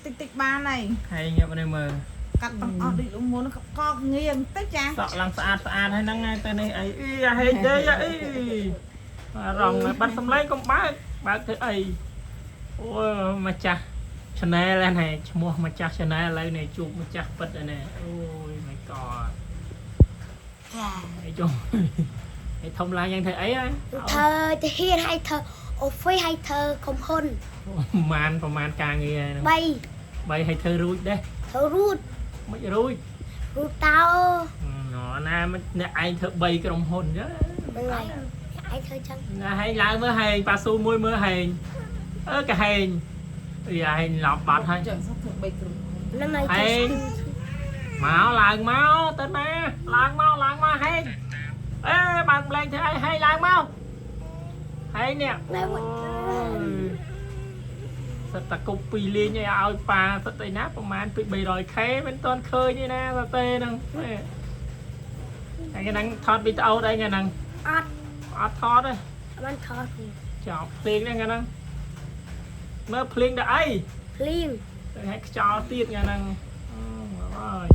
តិចតិចបានហើយ ហើយងាប់នេះមើល កាត់ទាំងអស់ដូចលមុនកកងៀងតិចចា សក់ឡើងស្អាតស្អាតហើយហ្នឹងហើយទៅនេះអីអីអាហេងទេអីរងបាត់សំឡេងកុំបើកបើកធ្វើអីអូម្ចាស់ channel ហ្នឹងឈ្មោះម្ចាស់ channel ឥឡូវនេះជួបម្ចាស់ពិតហើយនេះអូយ my god ចា អីចុះអីធំឡើងយ៉ាងធ្វើអីហើយ ធ្វើទាហានឲ្យធ្វើ office ឲ្យធ្វើក្រុមហ៊ុន ប្រហែលប្រហែលការងារហ្នឹង 3 បីឲ្យធ្វើរួចដែរ ធ្វើរូត មិនរួច រូតតោ ណាមិនអ្នកឯងធ្វើ3ក្រុមហ៊ុនចឹង ហ្នឹងហើយឯងធ្វើចឹង ណាហែងឡើងមើលហែងប៉ាស៊ូមួយមើលហែងអឺកាហែងអីហែងឡប់បាត់ហើយ ចឹងសោះធ្វើ3ក្រុម ហ្នឹងហើយ ឯង មកឡើងមកទៅណាឡើងមកឡើងមកហែងអេបើកម្លែងធ្វើអីហែងឡើងមកហែងនេះសិតតាគប់ពីរលេងឲ្យឲ្យប៉ាសិតអីណាប្រហែលពី 300K មិនទាន់ឃើញទេណាសតេហ្នឹងថ្ងៃហ្នឹងថតវីដេអូដែរថ្ងៃហ្នឹង អត់ អត់ថតទេ បានថត ចោលភ្លេងហ្នឹងថ្ងៃហ្នឹងមើលភ្លេងដល់អី ភ្លៀង ទៅឲ្យខ្យល់ទៀតថ្ងៃហ្នឹងអូយ